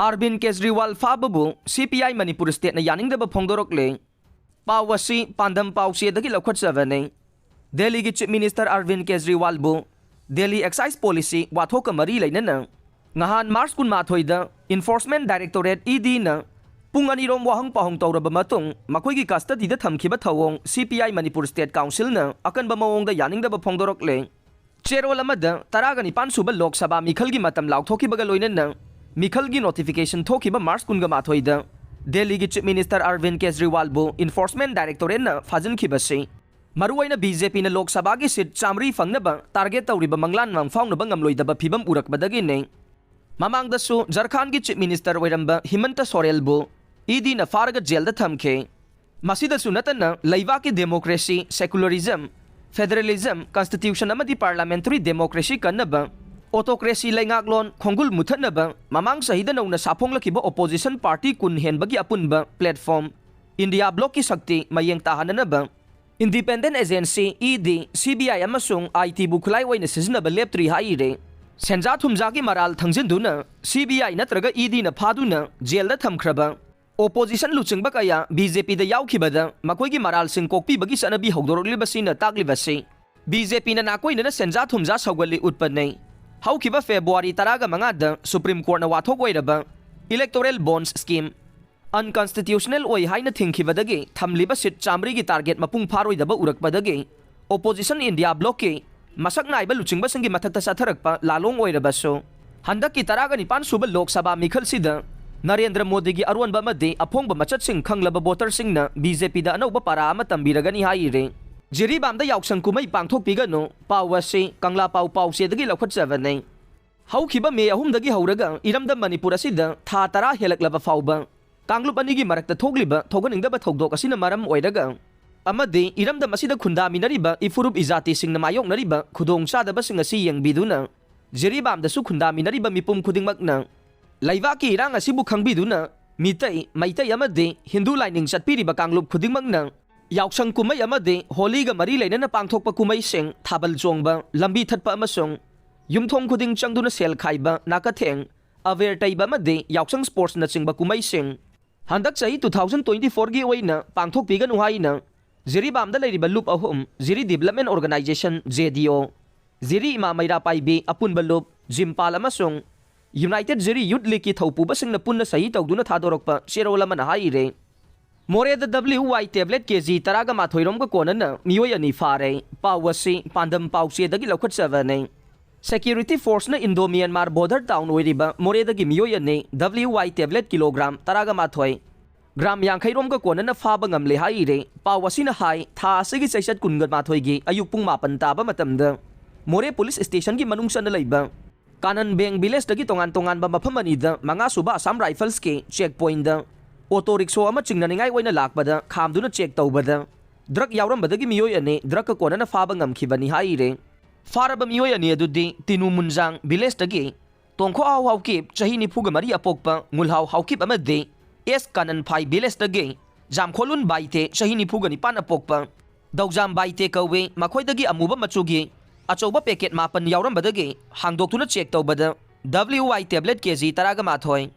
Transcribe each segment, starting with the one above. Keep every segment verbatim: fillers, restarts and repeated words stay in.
ꯑꯔꯕꯤꯟ ꯀꯦꯖ꯭ꯔꯤꯋꯥꯜ ꯐꯥꯕꯕꯨ ꯁꯤ P I Manipur ꯁ꯭ꯇꯦꯠꯅ ꯌꯥꯅꯤꯡꯗꯕ ꯐꯣꯡꯗꯣꯔꯛꯂꯦ꯫ ꯄꯥꯎ ꯑꯁꯤ ꯄꯥꯟꯗꯝ ꯄꯥꯎꯆꯦꯗꯒꯤ ꯂꯧꯈꯠꯆꯕꯅꯤ꯫ ꯗꯦꯜꯂꯤꯒꯤ ꯆꯤꯐ ꯃꯤꯅꯤꯁꯇꯔ ꯑꯔꯕꯤꯟ ꯀꯦꯖ꯭ꯔꯤꯋꯥꯜꯕꯨ ꯗꯦꯜꯂꯤ ꯑꯦꯛꯁꯥꯏꯖ ꯄꯣꯂꯤꯁꯤ ꯋꯥꯊꯣꯛꯀ ꯃꯔꯤ ꯂꯩꯅꯅ ꯉꯍꯥꯟ ꯃꯥꯔꯆ ꯀꯨꯟꯃꯥꯊꯣꯏꯗ ꯏꯟꯐꯣꯔꯁꯃꯦꯟ ꯗꯥꯏꯔꯦꯛꯇꯣꯔꯦꯠ ꯏ ꯗꯤꯅ ꯄꯨꯡ ꯑꯅꯤꯔꯣꯝ ꯋꯥꯍꯪ ꯄꯥꯎꯍꯪ ꯇꯧꯔꯕ ꯃꯇꯨꯡ ꯃꯈꯣꯏꯒꯤ ꯀꯁꯇꯗꯤꯗ ꯊꯝꯈꯤꯕ ꯊꯧꯑꯣꯡ ꯁꯤ ꯄꯤ ꯑꯥꯏ ꯃꯅꯤꯄꯨꯔ ꯁ꯭ꯇꯦꯠ ꯀꯥꯎꯟꯁꯤꯜꯅ ꯑꯀꯟꯕ ꯃꯑꯣꯡꯗ ꯌꯥꯅꯤꯡꯗꯕ ꯐꯣꯡꯗꯣꯔꯛꯂꯦ꯫ ꯆꯦꯔꯣꯜ ꯑꯃꯗ ꯇꯔꯥꯒ ꯅꯤꯄꯥꯟ ꯁꯨꯕ ꯂꯣꯛ ꯁꯚꯥ ꯃꯤꯈꯜꯒꯤ ꯃꯇꯝ ꯂꯥꯎꯊꯣꯛꯈꯤꯕꯒ ꯂꯣꯏꯅꯅ ꯃꯤꯈꯜꯒꯤ ꯅꯣꯇꯤꯐꯤꯀꯦꯁꯟ ꯊꯣꯛꯈꯤꯕ ꯃꯥꯔꯆ ꯀꯨꯟꯒ ꯃꯥꯊꯣꯏꯗ ꯗꯦꯜꯂꯤꯒꯤ ꯆꯤꯐ ꯃꯤꯅꯤꯁꯇꯔ ꯑꯔꯕꯤꯟ ꯀꯦꯖ꯭ꯔꯤꯋꯥꯜꯕꯨ ꯏꯟꯐꯣꯔꯁꯃꯦꯟ ꯗꯥꯏꯔꯦꯛꯇꯣꯔꯦꯠꯅ ꯐꯥꯖꯤꯟꯈꯤꯕꯁꯤ ꯃꯔꯨꯑꯣꯏꯅ ꯕꯤ ꯖꯦ ꯄꯤꯅ ꯂꯣꯛ ꯁꯚꯥꯒꯤ ꯁꯤꯠ ꯆꯥꯃꯔꯤ ꯐꯪꯅꯕ ꯇꯥꯔꯒꯦꯠ ꯇꯧꯔꯤꯕ ꯃꯪꯂꯥꯟ ꯃꯪꯐꯥꯎꯅꯕ ꯉꯝꯂꯣꯏꯗꯕ ꯐꯤꯚꯝ ꯎꯔꯛꯄꯗꯒꯤꯅꯤ꯫ ꯃꯃꯥꯡꯗꯁꯨ ꯖꯔꯈꯥꯟꯒꯤ ꯆꯤꯐ ꯃꯤꯅꯤꯁꯇꯔ ꯑꯣꯏꯔꯝꯕ ꯍꯤꯃꯟꯇ ꯁꯣꯔꯦꯜꯕꯨ ꯏ ꯗꯤꯅ ꯐꯥꯔꯒ ꯖꯦꯜꯗ ꯊꯝꯈꯤ꯫ ꯃꯁꯤꯗꯁꯨ ꯅꯠꯇꯅ ꯂꯩꯕꯥꯛꯀꯤ ꯗꯦꯃꯣꯀ꯭ꯔꯦꯁꯤ, ꯁꯦꯀꯨꯂꯔꯤꯖꯝ, ꯐꯦꯗꯔꯦꯂꯤꯖꯝ, ꯀꯟꯁꯇꯤꯇ꯭ꯌꯨꯁꯟ ꯑꯃꯗꯤ ꯄꯥꯔꯂꯥꯃꯦꯟꯇꯔꯤ ꯗꯦꯃꯣꯀ꯭ꯔꯦꯁꯤ ꯀꯟꯅꯕ, ꯑꯣꯇꯣꯀ꯭ꯔꯦꯁꯤ ꯂꯩꯉꯥꯛꯂꯣꯟ ꯈꯣꯡꯒꯨꯜ ꯃꯨꯊꯠꯅꯕ ꯃꯃꯥꯡ ꯆꯍꯤꯗ ꯅꯧꯅ ꯁꯥꯐꯣꯡꯂꯛꯈꯤꯕ ꯑꯣꯄꯣꯖꯤꯁꯟ ꯄꯥꯔꯇꯤ ꯀꯨꯟ ꯍꯦꯟꯕꯒꯤ ꯑꯄꯨꯟꯕ ꯄ꯭ꯂꯦꯠꯐꯣꯔꯝ, ꯏꯟꯗꯤꯌꯥ ꯕ꯭ꯂꯣꯛꯀꯤ ꯁꯛꯇꯤ ꯃꯌꯦꯡ ꯇꯥꯍꯟꯅꯅꯕ, ꯏꯟꯗꯤꯄꯦꯟꯗꯦꯟ ꯑꯦꯖꯦꯟꯁꯤ, ꯏ ꯗꯤ, ꯁꯤ ꯕꯤ ꯑꯥꯏ ꯑꯃꯁꯨꯡ ꯑꯥꯏ ꯇꯤꯕꯨ ꯈꯨꯠꯂꯥꯏ ꯑꯣꯏꯅ ꯁꯤꯖꯤꯟꯅꯕ ꯂꯦꯞꯇ꯭ꯔꯤ ꯍꯥꯏꯔꯦ꯫ ꯁꯦꯟꯖꯥ ꯊꯨꯝꯖꯥꯒꯤ ꯃꯔꯥꯜ ꯊꯪꯖꯤꯟꯗꯨꯅ ꯁꯤ ꯕꯤ ꯑꯥꯏ ꯅꯠꯇ꯭ꯔꯒ ꯏ ꯗꯤꯅ ꯐꯥꯗꯨꯅ ꯖꯦꯜꯗ ꯊꯝꯈ꯭ꯔꯕ ꯑꯣꯄꯣꯖꯤꯁꯟ ꯂꯨꯆꯤꯡꯕ ꯀꯌꯥ ꯕꯤ ꯖꯦ ꯄꯤꯗ ꯌꯥꯎꯈꯤꯕꯗ ꯃꯈꯣꯏꯒꯤ ꯃꯔꯥꯜꯁꯤꯡ ꯀꯣꯛꯄꯤꯕꯒꯤ ꯆꯠꯅꯕꯤ ꯍꯧꯗꯣꯔꯛꯂꯤꯕꯁꯤꯅ ꯇꯥꯛꯂꯤꯕꯁꯤ ꯕꯤ ꯖꯦ ꯄꯤꯅ ꯅꯥꯀꯣꯏꯅꯅ ꯁꯦꯟꯖꯥ ꯊꯨꯝꯖꯥ ꯁꯧꯒꯠꯂꯤ ꯎꯠꯄꯅꯤ꯫ ꯍꯧꯈꯤꯕ ꯐꯦꯕ꯭ꯔꯨꯋꯥꯔꯤ ꯇꯔꯥꯒ ꯃꯉꯥꯗ ꯁꯨꯄ꯭ꯔꯤꯝ ꯀꯣꯔꯠꯅ ꯋꯥꯊꯣꯛ ꯑꯣꯏꯔꯕ ꯏꯂꯦꯛꯇꯣꯔꯦꯜ ꯕꯣꯟꯁ ꯁ꯭ꯀꯤꯝ ꯑꯟꯀꯟꯁꯇꯤꯇ꯭ꯌꯨꯁꯅꯦꯜ ꯑꯣꯏ ꯍꯥꯏꯅ ꯊꯤꯡꯈꯤꯕꯗꯒꯤ ꯊꯝꯂꯤꯕ ꯁꯤꯠ ꯆꯥꯃꯔꯤꯒꯤ ꯇꯥꯔꯒꯦꯠ ꯃꯄꯨꯡ ꯐꯥꯔꯣꯏꯗꯕ ꯎꯔꯛꯄꯗꯒꯤ ꯑꯣꯄꯣꯖꯤꯁꯟ ꯏꯟꯗꯤꯌꯥ ꯕ꯭ꯂꯣꯛꯀꯤ ꯃꯁꯛ ꯅꯥꯏꯕ ꯂꯨꯆꯤꯡꯕꯁꯤꯡꯒꯤ ꯃꯊꯛꯇ ꯆꯠꯊꯔꯛꯄ ꯂꯥꯂꯣꯡ ꯑꯣꯏꯔꯕꯁꯨ, ꯍꯟꯗꯛꯀꯤ ꯇꯔꯥꯒ ꯅꯤꯄꯥꯟ ꯁꯨꯕ ꯂꯣꯛ ꯁꯚꯥ ꯃꯤꯈꯜꯁꯤꯗ ꯅꯔꯦꯟꯗ꯭ꯔ ꯃꯣꯗꯤꯒꯤ ꯑꯔꯣꯟꯕ ꯑꯃꯗꯤ ꯑꯐꯣꯡꯕ ꯃꯆꯠꯁꯤꯡ ꯈꯪꯂꯕ ꯚꯣꯇꯔꯁꯤꯡꯅ ꯕꯤ ꯖꯦ ꯄꯤꯗ ꯑꯅꯧꯕ ꯄꯥꯔꯥ ꯑꯃ ꯇꯝꯕꯤꯔꯒꯅꯤ ꯍꯥꯏꯔꯤ꯫ ꯖꯤꯔꯤꯕꯥꯝꯗ ꯌꯥꯎꯁꯪ ꯀꯨꯝꯍꯩ ꯄꯥꯡꯊꯣꯛꯄꯤꯒꯅꯨ꯫ ꯄꯥꯎ ꯑꯁꯤ ꯀꯪꯂꯥ ꯄꯥꯎ ꯄꯥꯎꯆꯦꯗꯒꯤ ꯂꯧꯈꯠꯆꯕꯅꯤ꯫ ꯍꯧꯈꯤꯕ ꯃꯦ ꯑꯍꯨꯝꯗꯒꯤ ꯍꯧꯔꯒ ꯏꯔꯝꯗꯝ ꯃꯅꯤꯄꯨꯔ ꯑꯁꯤꯗ ꯊꯥ ꯇꯔꯥ ꯍꯦꯜꯂꯛꯂꯕ ꯐꯥꯎꯕ ꯀꯥꯡꯂꯨꯞ ꯑꯅꯤꯒꯤ ꯃꯔꯛꯇ ꯊꯣꯛꯂꯤꯕ ꯊꯣꯛꯍꯟꯅꯤꯡꯗꯕ ꯊꯧꯗꯣꯛ ꯑꯁꯤꯅ ꯃꯔꯝ ꯑꯣꯏꯔꯒ ꯑꯃꯗꯤ ꯏꯔꯝꯗꯝ ꯑꯁꯤꯗ ꯈꯨꯟꯗꯥꯃꯤꯟꯅꯔꯤꯕ ꯏꯐꯨꯔꯨꯞ ꯏꯖꯥꯇꯤꯁꯤꯡꯅ ꯃꯥꯌꯣꯛꯅꯔꯤꯕ ꯈꯨꯗꯣꯡꯆꯥꯗꯕꯁꯤꯡ ꯑꯁꯤ ꯌꯦꯡꯕꯤꯗꯨꯅ, ꯖꯤꯔꯤꯕꯥꯝꯗꯁꯨ ꯈꯨꯟꯗꯥꯃꯤꯟꯅꯔꯤꯕ ꯃꯤꯄꯨꯝ ꯈꯨꯗꯤꯡꯃꯛꯅ ꯂꯩꯕꯥꯛꯀꯤ ꯏꯔꯥꯡ ꯑꯁꯤꯕꯨ ꯈꯪꯕꯤꯗꯨꯅ, ꯃꯤꯇꯩ, ꯃꯩꯇꯩ ꯑꯃꯗꯤ ꯍꯤꯟꯗꯨ ꯂꯥꯏꯅꯤꯡ ꯆꯠꯄꯤꯔꯤꯕ ꯀꯥꯡꯂꯨꯞ ꯈꯨꯗꯤꯡꯃꯛꯅ ꯌꯥꯎꯁꯪ ꯀꯨꯝꯍꯩ ꯑꯃꯗꯤ ꯍꯣꯂꯤꯒ ꯃꯔꯤ ꯂꯩꯅꯅ ꯄꯥꯡꯊꯣꯛꯄ ꯀꯨꯝꯍꯩꯁꯤꯡ, ꯊꯥꯕꯜ ꯆꯣꯡꯕ, ꯂꯝꯕꯤ ꯊꯠꯄ ꯑꯃꯁꯨꯡ ꯌꯨꯝꯊꯣꯡ ꯈꯨꯗꯤꯡ ꯆꯪꯗꯨꯅ ꯁꯦꯜ ꯈꯥꯏꯕ, ꯅꯥꯀꯊꯦꯡ, ꯑꯕꯦꯔ ꯇꯩꯕ ꯑꯃꯗꯤ ꯌꯥꯎꯁꯪ ꯁ꯭ꯄꯣꯔꯠꯁꯅꯆꯤꯡꯕ ꯀꯨꯝꯍꯩꯁꯤꯡ ꯍꯟꯗꯛ ꯆꯍꯤ two thousand twenty fourꯒꯤ ꯑꯣꯏꯅ ꯄꯥꯡꯊꯣꯛꯄꯤꯒꯅꯨ ꯍꯥꯏꯅ ꯖꯤꯔꯤꯕꯥꯝꯗ ꯂꯩꯔꯤꯕ ꯂꯨꯞ ꯑꯍꯨꯝ, ꯖꯤꯔꯤ ꯗꯤꯕꯂꯞꯃꯦꯟ ꯑꯣꯔꯒꯅꯥꯏꯖꯦꯁꯟ, ꯖꯦ ꯗꯤ ꯑꯣ, ꯖꯤꯔꯤ ꯏꯃꯥ ꯃꯩꯔꯥ ꯄꯥꯏꯕꯤ ꯑꯄꯨꯟꯕ ꯂꯨꯞ, ꯖꯤꯝꯄꯥꯜ ꯑꯃꯁꯨꯡ ꯌꯨꯅꯥꯏꯇꯦꯗ ꯖꯤꯔꯤ ꯌꯨꯠ ꯂꯤꯒꯀꯤ ꯊꯧꯄꯨꯕꯁꯤꯡꯅ ꯄꯨꯟꯅ ꯁꯍꯤ ꯇꯧꯗꯨꯅ ꯊꯥꯗꯣꯔꯛꯄ ꯆꯦꯔꯣꯜ ꯑꯃꯅ ꯍꯥꯏꯔꯤ꯫ ꯃꯣꯔꯦꯗ W Y tablet K G ꯇꯔꯥꯒ ꯃꯥꯊꯣꯏ ꯔꯣꯝꯒ ꯀꯣꯟꯅꯅ ꯃꯤꯑꯣꯏ ꯑꯅꯤ ꯐꯥꯔꯦ꯫ ꯄꯥꯎ ꯑꯁꯤ ꯄꯥꯟꯗꯝ ꯄꯥꯎꯆꯦꯗꯒꯤ ꯂꯧꯈꯠꯆꯕꯅꯤ꯫ Security forceꯅ Indo Myanmar border town ꯑꯣꯏꯔꯤꯕ ꯃꯣꯔꯦꯗꯒꯤ ꯃꯤꯑꯣꯏ ꯑꯅꯤ W Y tablet ꯀꯤꯂꯣꯒ꯭ꯔꯥꯝ ꯇꯔꯥꯒ ꯃꯥꯊꯣꯏ, ꯒ꯭ꯔꯥꯝ ꯌꯥꯡꯈꯩ ꯔꯣꯝꯒ ꯀꯣꯟꯅꯅ ꯐꯥꯕ ꯉꯝꯂꯦ ꯍꯥꯏꯔꯦ꯫ ꯄꯥꯎ ꯑꯁꯤꯅ ꯍꯥꯏ, ꯊꯥ ꯑꯁꯤꯒꯤ ꯆꯩꯆꯠ ꯀꯨꯟꯒ ꯃꯥꯊꯣꯏꯒꯤ ꯑꯌꯨꯛ ꯄꯨꯡ ꯃꯥꯄꯟ ꯇꯥꯕ ꯃꯇꯝꯗ ꯃꯣꯔꯦ ꯄꯨꯂꯤꯁ ꯁ꯭ꯇꯦꯁꯟꯒꯤ ꯃꯅꯨꯡ ꯆꯟꯅ ꯂꯩꯕ ꯀꯥꯅꯟ ꯕꯦꯡ ꯚꯤꯂꯦꯖꯇꯒꯤ ꯇꯣꯉꯥꯟ ꯇꯣꯉꯥꯟꯕ ꯃꯐꯝ ꯑꯅꯤꯗ ꯃꯉꯥ ꯁꯨꯕ ꯑꯁꯥꯝ ꯔꯥꯏꯐꯜꯁꯀꯤ ꯆꯦꯛ ꯄꯣꯏꯟꯗ ꯑꯣꯇꯣ ꯔꯤꯛꯁꯣ ꯑꯃ ꯆꯤꯡꯅꯅꯤꯡꯉꯥꯏ ꯑꯣꯏꯅ ꯂꯥꯛꯄꯗ ꯈꯥꯝꯗꯨꯅ ꯆꯦꯛ ꯇꯧꯕꯗ ꯗ꯭ꯔꯒ ꯌꯥꯎꯔꯝꯕꯗꯒꯤ ꯃꯤꯑꯣꯏ ꯑꯅꯤ ꯗ꯭ꯔꯒꯀ ꯀꯣꯟꯅꯅ ꯐꯥꯕ ꯉꯝꯈꯤꯕꯅꯤ ꯍꯥꯏꯔꯦ꯫ ꯐꯥꯔꯕ ꯃꯤꯑꯣꯏ ꯑꯅꯤ ꯑꯗꯨꯗꯤ ꯇꯤꯅꯨ ꯃꯨꯟꯖꯥꯡ ꯚꯤꯂꯦꯖꯇꯒꯤ ꯇꯣꯡꯈꯣ ꯑꯥꯎ ꯍꯥꯎꯀꯤꯞ, ꯆꯍꯤ ꯅꯤꯐꯨꯒ ꯃꯔꯤ ꯑꯄꯣꯛꯄ ꯉꯨꯜꯍꯥꯎ ꯍꯥꯎꯀꯤꯞ ꯑꯃꯗꯤ ꯑꯦꯁ ꯀꯥꯅꯟꯐꯥꯏ ꯚꯤꯂꯦꯖꯇꯒꯤ ꯖꯥꯝꯈꯣꯂꯨꯟ ꯕꯥꯏꯇꯦ, ꯆꯍꯤ ꯅꯤꯐꯨꯒ ꯅꯤꯄꯥꯟ ꯑꯄꯣꯛꯄ ꯗꯧꯖꯥꯝ ꯕꯥꯏꯇꯦ ꯀꯧꯏ꯫ ꯃꯈꯣꯏꯗꯒꯤ ꯑꯃꯨꯕ ꯃꯆꯨꯒꯤ ꯑꯆꯧꯕ ꯄꯦꯀꯦꯠ ꯃꯥꯄꯟ ꯌꯥꯎꯔꯝꯕꯗꯒꯤ ꯍꯥꯡꯗꯣꯛꯇꯨꯅ ꯆꯦꯛ ꯇꯧꯕꯗ W Y tablet K G ꯇꯔꯥꯒ ꯃꯥꯊꯣꯏ,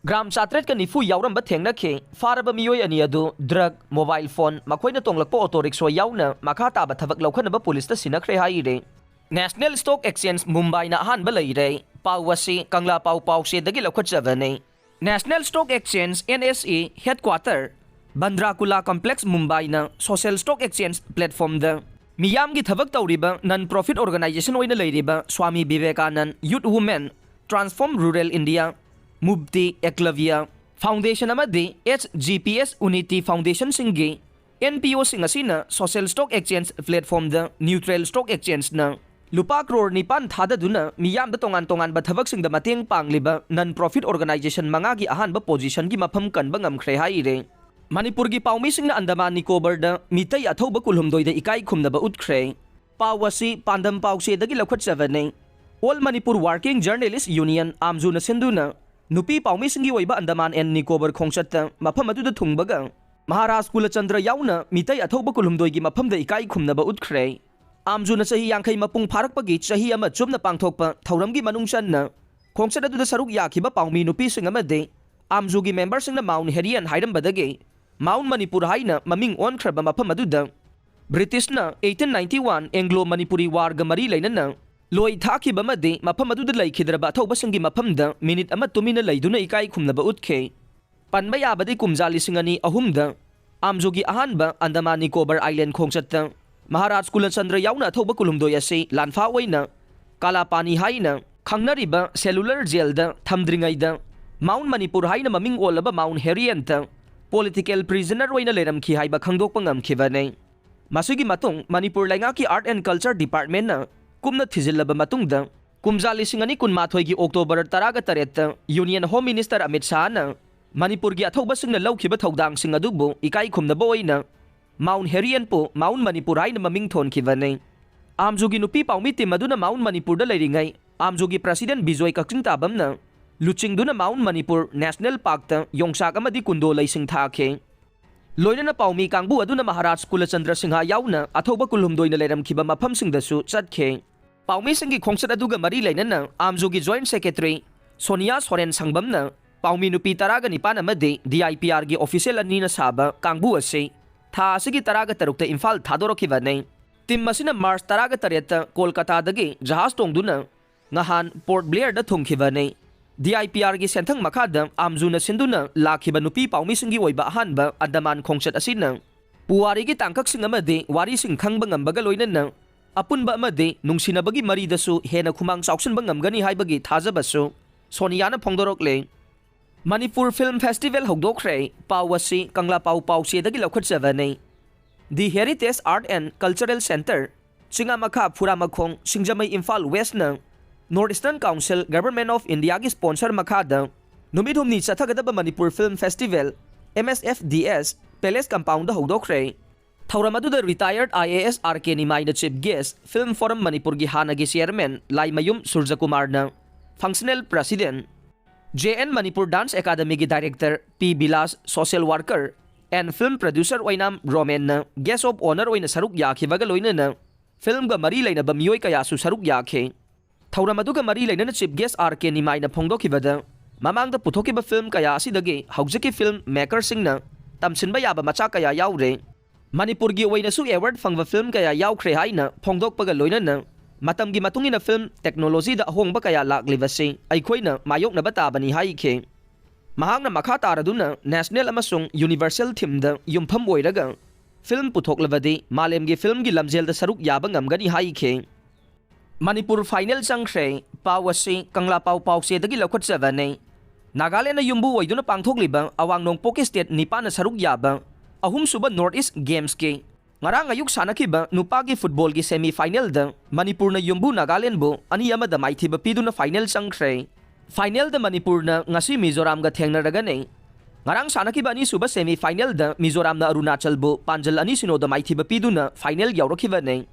ꯒ꯭ꯔꯥꯝ ꯆꯥꯇ꯭ꯔꯦꯠꯀ ꯅꯤꯐꯨ ꯌꯥꯎꯔꯝꯕ ꯊꯦꯡꯅꯈꯤ꯫ ꯐꯥꯔꯕ ꯃꯤꯑꯣꯏ ꯑꯅꯤ ꯑꯗꯨ ꯗ꯭ꯔꯒ, ꯃꯣꯕꯥꯏꯜ ꯐꯣꯟ, ꯃꯈꯣꯏꯅ ꯇꯣꯡꯂꯛꯄ ꯑꯣꯇꯣ ꯔꯤꯛꯁꯣ ꯌꯥꯎꯅ ꯃꯈꯥ ꯇꯥꯕ ꯊꯕꯛ ꯂꯧꯈꯠꯅꯕ ꯄꯨꯂꯤꯁꯇ ꯁꯤꯟꯅꯈ꯭ꯔꯦ ꯍꯥꯏꯔꯦ꯫ National Stock Exchange ꯃꯨꯝꯕꯥꯏꯅ ꯑꯍꯥꯟꯕ ꯂꯩꯔꯦ꯫ ꯄꯥꯎ ꯑꯁꯤ ꯀꯪꯂꯥ ꯄꯥꯎ ꯄꯥꯎꯆꯦꯗꯒꯤ ꯂꯧꯈꯠꯆꯕꯅꯤ꯫ National Stock Exchange, N S E, headquarter Bandra Kurla complex ꯃꯨꯝꯕꯥꯏꯅ social stock exchange platformꯗ ꯃꯤꯌꯥꯝꯒꯤ ꯊꯕꯛ ꯇꯧꯔꯤꯕ non profit organization ꯑꯣꯏꯅ ꯂꯩꯔꯤꯕ ꯁ꯭ꯋꯥꯃꯤ ꯕꯤꯕꯦꯀꯥꯅꯟ Youth Women Transform Rural India, Mubati Ekalavya foundation ꯑꯃꯗꯤ H G P S Unity ꯐꯥꯎꯟꯗꯦꯁꯟꯁꯤꯡꯒꯤ N P Oꯁꯤꯡ ꯑꯁꯤꯅ social stock exchange platformꯗ neutral stock exchangeꯅ ꯂꯨꯄꯥ ꯀ꯭ꯔꯣꯔ ꯅꯤꯄꯥꯟ ꯊꯥꯗꯗꯨꯅ ꯃꯤꯌꯥꯝꯗ ꯇꯣꯉꯥꯟ ꯇꯣꯉꯥꯟꯕ ꯊꯕꯛꯁꯤꯡꯗ ꯃꯇꯦꯡ ꯄꯥꯡꯂꯤꯕ non profit organization ꯃꯉꯥꯒꯤ ꯑꯍꯥꯟꯕ ꯄꯣꯖꯤꯁꯟꯒꯤ ꯃꯐꯝ ꯀꯟꯕ ꯉꯝꯈ꯭ꯔꯦ ꯍꯥꯏꯔꯦ꯫ ꯃꯅꯤꯄꯨꯔꯒꯤ ꯄꯥꯎꯃꯤꯁꯤꯡꯅ ꯑꯟꯗꯃꯥꯟ ꯅꯤꯀꯣꯕꯔꯗ ꯃꯤꯇꯩ ꯑꯊꯧꯕ ꯀꯨꯟꯍꯨꯝꯗꯣꯏꯗ ꯏꯀꯥꯏ ꯈꯨꯝꯅꯕ ꯎꯠꯈ꯭ꯔꯦ꯫ ꯄꯥꯎ ꯑꯁꯤ ꯄꯥꯟꯗꯝ ꯄꯥꯎꯆꯦꯗꯒꯤ ꯂꯧꯈꯠꯆꯕꯅꯤ꯫ All Manipur Working Journalist Union, ꯑꯥꯝꯖꯨꯅ ꯁꯤꯟꯗꯨꯅ ꯅꯨꯄꯤ ꯄꯥꯎꯃꯤꯁꯤꯡꯒꯤ ꯑꯣꯏꯕ ꯑꯟꯗꯃꯥꯟ ꯑꯦꯟ ꯅꯤꯀꯣꯕꯔ ꯈꯣꯡꯆꯠꯇ ꯃꯐꯝ ꯑꯗꯨꯗ ꯊꯨꯡꯕꯒ ꯃꯍꯥꯔꯥꯖ ꯀꯨꯂꯆꯟꯗ꯭ꯔ ꯌꯥꯎꯅ ꯃꯤꯇꯩ ꯑꯊꯧꯕ ꯀꯨꯟꯍꯨꯝꯗꯣꯏꯒꯤ ꯃꯐꯝꯗ ꯏꯀꯥꯏ ꯈꯨꯝꯅꯕ ꯎꯠꯈ꯭ꯔꯦ꯫ ꯑꯥꯝꯖꯨꯅ ꯆꯍꯤ ꯌꯥꯡꯈꯩ ꯃꯄꯨꯡ ꯐꯥꯔꯛꯄꯒꯤ ꯆꯍꯤ ꯑꯃ ꯆꯨꯞꯅ ꯄꯥꯡꯊꯣꯛꯄ ꯊꯧꯔꯝꯒꯤ ꯃꯅꯨꯡ ꯆꯟꯅ ꯈꯣꯡꯆꯠ ꯑꯗꯨꯗ ꯁꯔꯨꯛ ꯌꯥꯈꯤꯕ ꯄꯥꯎꯃꯤ ꯅꯨꯄꯤꯁꯤꯡ ꯑꯃꯗꯤ ꯑꯥꯝꯖꯨꯒꯤ ꯃꯦꯝꯕꯔꯁꯤꯡꯅ ꯃꯥꯎꯟ ꯍꯦꯔꯤꯌꯟ ꯍꯥꯏꯔꯝꯕꯗꯒꯤ ꯃꯥꯎꯟ ꯃꯅꯤꯄꯨꯔ ꯍꯥꯏꯅ ꯃꯃꯤꯡ ꯑꯣꯟꯈ꯭ꯔꯕ ꯃꯐꯝ ꯑꯗꯨꯗ ꯕ꯭ꯔꯤꯇꯤꯁꯅ eighteen ninety one Anglo Manipuri Warꯒ ꯃꯔꯤ ꯂꯩꯅꯅ ꯂꯣꯏ ꯊꯥꯈꯤꯕ ꯑꯃꯗꯤ ꯃꯐꯝ ꯑꯗꯨꯗ ꯂꯩꯈꯤꯗ꯭ꯔꯕ ꯑꯊꯧꯕꯁꯤꯡꯒꯤ ꯃꯐꯝꯗ ꯃꯤꯅꯤꯠ ꯑꯃ ꯇꯨꯃꯤꯟꯅ ꯂꯩꯗꯨꯅ ꯏꯀꯥꯏ ꯈꯨꯝꯅꯕ ꯎꯠꯈꯤ꯫ ꯄꯟꯕ ꯌꯥꯕꯗꯤ ꯀꯨꯝꯖꯥ ꯂꯤꯁꯤꯡ ꯑꯅꯤ ꯑꯍꯨꯝꯗ ꯑꯥꯝꯖꯨꯒꯤ ꯑꯍꯥꯟꯕ ꯑꯟꯗꯃꯥꯟ ꯅꯤꯀꯣꯕꯔ ꯑꯥꯏꯂꯦꯟ ꯈꯣꯡꯆꯠꯇ ꯃꯍꯥꯔꯥꯖ ꯀꯨꯂꯆꯟꯗ꯭ꯔ ꯌꯥꯎꯅ ꯑꯊꯧꯕ ꯀꯨꯟꯍꯨꯝꯗꯣꯏ ꯑꯁꯤ ꯂꯥꯟꯐꯥ ꯑꯣꯏꯅ ꯀꯥꯂꯥꯄꯥꯅꯤ ꯍꯥꯏꯅ ꯈꯪꯅꯔꯤꯕ ꯁꯦꯂꯨꯂꯔ ꯖꯦꯜꯗ ꯊꯝꯗ꯭ꯔꯤꯉꯩꯗ ꯃꯥꯎꯟ ꯃꯅꯤꯄꯨꯔ ꯍꯥꯏꯅ ꯃꯃꯤꯡ ꯑꯣꯜꯂꯕ ꯃꯥꯎꯟ ꯍꯦꯔꯤꯌꯟꯇ ꯄꯣꯂꯤꯇꯤꯀꯦꯜ ꯄ꯭ꯔꯤꯖꯅꯔ ꯑꯣꯏꯅ ꯂꯩꯔꯝꯈꯤ ꯍꯥꯏꯕ ꯈꯪꯗꯣꯛꯄ ꯉꯝꯈꯤꯕꯅꯤ꯫ ꯃꯁꯤꯒꯤ ꯃꯇꯨꯡ ꯃꯅꯤꯄꯨꯔ ꯂꯩꯉꯥꯛꯀꯤ Art and Culture Departmentꯅ ꯀꯨꯞꯅ ꯊꯤꯖꯤꯜꯂꯕ ꯃꯇꯨꯡꯗ ꯀꯨꯝꯖꯥ ꯂꯤꯁꯤꯡ ꯑꯅꯤ ꯀꯨꯟꯃꯥꯊꯣꯏꯒꯤ ꯑꯣꯛꯇꯣꯕꯔ ꯇꯔꯥꯒ ꯇꯔꯦꯠꯇ Union Home Minister ꯑꯃꯤꯠ ꯁꯥꯍꯅ ꯃꯅꯤꯄꯨꯔꯒꯤ ꯑꯊꯧꯕꯁꯤꯡꯅ ꯂꯧꯈꯤꯕ ꯊꯧꯗꯥꯡꯁꯤꯡ ꯑꯗꯨꯕꯨ ꯏꯀꯥꯏ ꯈꯨꯝꯅꯕ ꯑꯣꯏꯅ ꯃꯥꯎꯟ ꯍꯦꯔꯤꯌꯟꯄꯨ ꯃꯥꯎꯟ ꯃꯅꯤꯄꯨꯔ ꯍꯥꯏꯅ ꯃꯃꯤꯡ ꯊꯣꯟꯈꯤꯕꯅꯤ꯫ ꯑꯥꯝꯖꯨꯒꯤ ꯅꯨꯄꯤ ꯄꯥꯎꯃꯤ ꯇꯤꯝ ꯑꯗꯨꯅ ꯃꯥꯎꯟ ꯃꯅꯤꯄꯨꯔꯗ ꯂꯩꯔꯤꯉꯩ ꯑꯥꯝꯖꯨꯒꯤ ꯄ꯭ꯔꯁꯤꯗꯦꯟ ꯕꯤꯖꯣꯏ ꯀꯛꯆꯤꯡ ꯇꯥꯕꯝꯅ ꯂꯨꯆꯤꯡꯗꯨꯅ ꯃꯥꯎꯟ ꯃꯅꯤꯄꯨꯔ ꯅꯦꯁꯅꯦꯜ ꯄꯥꯔꯛꯇ ꯌꯣꯡꯆꯥꯛ ꯑꯃꯗꯤ ꯀꯨꯟꯗꯣ ꯂꯩꯁꯤꯡ ꯊꯥꯈꯤ꯫ ꯂꯣꯏꯅꯅ ꯄꯥꯎꯃꯤ ꯀꯥꯡꯕꯨ ꯑꯗꯨꯅ ꯃꯍꯥꯔꯥꯖ ꯀꯨꯂꯆꯟꯗ꯭ꯔ ꯁꯤꯡꯍ ꯌꯥꯎꯅ ꯑꯊꯧꯕ ꯀꯨꯟꯍꯨꯝꯗꯣꯏꯅ ꯂꯩꯔꯝꯈꯤꯕ ꯃꯐꯝꯁꯤꯡꯗꯁꯨ ꯆꯠꯈꯤ꯫ ꯄꯥꯎꯃꯤꯁꯤꯡꯒꯤ ꯈꯣꯡꯆꯠ ꯑꯗꯨꯒ ꯃꯔꯤ ꯂꯩꯅꯅ ꯑꯥꯝꯖꯨꯒꯤ ꯖꯣꯏꯟꯠ ꯁꯦꯀ꯭ꯔꯦꯇꯔꯤ ꯁꯣꯅꯤꯌꯥ ꯁꯣꯔꯦꯟ ꯁꯪꯕꯝꯅ ꯄꯥꯎꯃꯤ ꯅꯨꯄꯤ ꯇꯔꯥꯒ ꯅꯤꯄꯥꯟ ꯑꯃꯗꯤ ꯗꯤ ꯑꯥꯏ ꯄꯤ ꯑꯥꯔꯒꯤ ꯑꯣꯐꯤꯁꯤꯌꯦꯜ ꯑꯅꯤꯅ ꯁꯥꯕ ꯀꯥꯡꯕꯨ ꯑꯁꯤ ꯊꯥ ꯑꯁꯤꯒꯤ ꯇꯔꯥꯒ ꯇꯔꯨꯛꯇ ꯏꯝꯐꯥꯜ ꯊꯥꯗꯣꯔꯛꯈꯤꯕꯅꯤ꯫ ꯇꯤꯝ ꯑꯁꯤꯅ ꯃꯥꯔꯆ ꯇꯔꯥꯒ ꯇꯔꯦꯠꯇ ꯀꯣꯜꯀꯇꯥꯗꯒꯤ ꯖꯍꯥꯖ ꯇꯣꯡꯗꯨꯅ ꯉꯍꯥꯟ ꯄꯣꯔꯠ ꯕ꯭ꯂꯦꯌꯔꯗ ꯊꯨꯡꯈꯤꯕꯅꯤ꯫ ꯗꯤ ꯑꯥꯏ ꯄꯤ ꯑꯥꯔꯒꯤ ꯁꯦꯟꯊꯪ ꯃꯈꯥꯗ ꯑꯥꯝꯖꯨꯅ ꯁꯤꯟꯗꯨꯅ ꯂꯥꯛꯈꯤꯕ ꯅꯨꯄꯤ ꯄꯥꯎꯃꯤꯁꯤꯡꯒꯤ ꯑꯣꯏꯕ ꯑꯍꯥꯟꯕ ꯑꯟꯗꯃꯥꯟ ꯈꯣꯡꯆꯠ ꯑꯁꯤꯅ ꯄꯨꯋꯥꯔꯤꯒꯤ ꯇꯥꯡꯀꯛꯁꯤꯡ ꯑꯃꯗꯤ ꯋꯥꯔꯤꯁꯤꯡ ꯈꯪꯕ ꯉꯝꯕꯒ ꯂꯣꯏꯅꯅ ꯑꯄꯨꯟꯕ ꯑꯃꯗꯤ ꯅꯨꯡꯁꯤꯅꯕꯒꯤ ꯃꯔꯤꯗꯁꯨ ꯍꯦꯟꯅ ꯈꯨꯃꯥꯡ ꯆꯥꯎꯁꯤꯟꯕ ꯉꯝꯒꯅꯤ ꯍꯥꯏꯕꯒꯤ ꯊꯥꯖꯕꯁꯨ ꯁꯣꯅꯤꯌꯥꯅ ꯐꯣꯡꯗꯣꯔꯛꯂꯦ꯫ ꯃꯅꯤꯄꯨꯔ ꯐꯤꯜꯝ ꯐꯦꯁꯇꯤꯚꯦꯜ ꯍꯧꯗꯣꯛꯈ꯭ꯔꯦ꯫ ꯄꯥꯎ ꯑꯁꯤ ꯀꯪꯂꯥꯄꯥꯎ ꯄꯥꯎꯆꯦꯗꯒꯤ ꯂꯧꯈꯠꯆꯕꯅꯤ꯫ The Heritage Art and Cultural Centre, ꯆꯤꯉꯥꯃꯈꯥ ꯐꯨꯔꯥꯃꯈꯣꯡ, Singjamei, Imphal ꯋꯦꯁꯅ North Eastern Council, Government of Indiaꯒꯤ sponsor ꯃꯈꯥꯗ ꯅꯨꯃꯤꯠ ꯍꯨꯝꯅꯤ ꯆꯠꯊꯒꯗꯕ Manipur film festival, M S F D S, Palace Compoundꯗ ꯍꯧꯗꯣꯛꯈ꯭ꯔꯦ꯫ ꯊꯧꯔꯝ ꯑꯗꯨꯗ retired I A S R K ꯅꯤꯃꯥꯏꯅ chief guest, Film Forum ꯃꯅꯤꯄꯨꯔꯒꯤ ꯍꯥꯟꯅꯒꯤ chairman Laimayum ꯁꯨꯔꯖꯀꯨꯃꯥꯔꯅ functional president, J N Manipur Dance Academyꯒꯤ director P villas, social worker and film producer Oinam ꯔꯣꯃꯦꯟꯅ guest of honour ꯑꯣꯏꯅ ꯁꯔꯨꯛ ꯌꯥꯈꯤꯕꯒ ꯂꯣꯏꯅꯅ ꯐꯤꯜꯝꯒ ꯃꯔꯤ ꯂꯩꯅꯕ ꯃꯤꯑꯣꯏ ꯀꯌꯥꯁꯨ ꯁꯔꯨꯛ ꯌꯥꯈꯤ꯫ ꯊꯧꯔꯝ ꯑꯗꯨꯒ ꯃꯔꯤ ꯂꯩꯅꯅ Chief Guest R K ꯅꯤꯃꯥꯏꯅ ꯐꯣꯡꯗꯣꯛꯈꯤꯕꯗ, ꯃꯃꯥꯡꯗ ꯄꯨꯊꯣꯛꯈꯤꯕ film ꯀꯌꯥ ꯑꯁꯤꯗꯒꯤ ꯍꯧꯖꯤꯛꯀꯤ film makerꯁꯤꯡꯅ ꯇꯝꯁꯤꯟꯕ ꯌꯥꯕ ꯃꯆꯥꯛ ꯀꯌꯥ ꯌꯥꯎꯔꯦ꯫ ꯃꯅꯤꯄꯨꯔꯒꯤ ꯑꯣꯏꯅꯁꯨ award ꯐꯪꯕ film ꯀꯌꯥ ꯌꯥꯎꯈ꯭ꯔꯦ ꯍꯥꯏꯅ ꯐꯣꯡꯗꯣꯛꯄꯒ ꯂꯣꯏꯅꯅ, ꯃꯇꯝꯒꯤ ꯃꯇꯨꯡ ꯏꯟꯅ film technologyꯗ ꯑꯍꯣꯡꯕ ꯀꯌꯥ ꯂꯥꯛꯂꯤꯕꯁꯤ ꯑꯩꯈꯣꯏꯅ ꯃꯥꯌꯣꯛꯅꯕ ꯇꯥꯕꯅꯤ ꯍꯥꯏꯈꯤ꯫ ꯃꯍꯥꯛꯅ ꯃꯈꯥ ꯇꯥꯔꯗꯨꯅ national ꯑꯃꯁꯨꯡ universal themeꯗ ꯌꯨꯝꯐꯝ ꯑꯣꯏꯔꯒ film ꯄꯨꯊꯣꯛꯂꯕꯗꯤ ꯃꯥꯂꯦꯝꯒꯤ filmꯒꯤ ꯂꯝꯖꯦꯜꯗ ꯁꯔꯨꯛ ꯌꯥꯕ ꯉꯝꯒꯅꯤ ꯍꯥꯏꯈꯤ꯫ ꯃꯅꯤꯄꯨꯔ final ꯆꯪꯈ꯭ꯔꯦ꯫ ꯄꯥꯎ ꯑꯁꯤ ꯀꯪꯂꯥ ꯄꯥꯎ ꯄꯥꯎꯆꯦꯗꯒꯤ ꯂꯧꯈꯠꯆꯕꯅꯤ꯫ ꯅꯥꯒꯥꯂꯦꯟꯗ ꯌꯨꯝꯕꯨ ꯑꯣꯏꯗꯨꯅ ꯄꯥꯡꯊꯣꯛꯂꯤꯕ ꯑꯋꯥꯡ ꯅꯣꯡꯄꯣꯛꯀꯤ state ꯅꯤꯄꯥꯟꯅ ꯁꯔꯨꯛ ꯌꯥꯕ ꯑꯍꯨꯝꯁꯨꯕ North East Gamesꯀꯤ ꯉꯔꯥꯡ ꯑꯌꯨꯛ ꯁꯥꯟꯅꯈꯤꯕ ꯅꯨꯄꯥꯒꯤ footballꯒꯤ semi finalꯗ ꯃꯅꯤꯄꯨꯔꯅ ꯌꯨꯝꯕꯨ ꯅꯥꯒꯥꯂꯦꯟꯕꯨ ꯑꯅꯤ ꯑꯃꯗ ꯃꯥꯏꯊꯤꯕ ꯄꯤꯗꯨꯅ final ꯆꯪꯈ꯭ꯔꯦ꯫ Finalꯗ ꯃꯅꯤꯄꯨꯔꯅ ꯉꯁꯤ ꯃꯤꯖꯣꯔꯥꯝꯒ ꯊꯦꯡꯅꯔꯒꯅꯤ꯫ ꯉꯔꯥꯡ ꯁꯥꯟꯅꯈꯤꯕ ꯑꯅꯤꯁꯨꯕ semi finalꯗ ꯃꯤꯖꯣꯔꯥꯝꯅ ꯑꯔꯨꯅꯥꯆꯜꯕꯨ ꯄꯥꯟꯖꯜ ꯑꯅꯤ ꯁꯤꯅꯣꯗ ꯃꯥꯏꯊꯤꯕ ꯄꯤꯗꯨꯅ final ꯌꯧꯔꯛꯈꯤꯕꯅꯤ꯫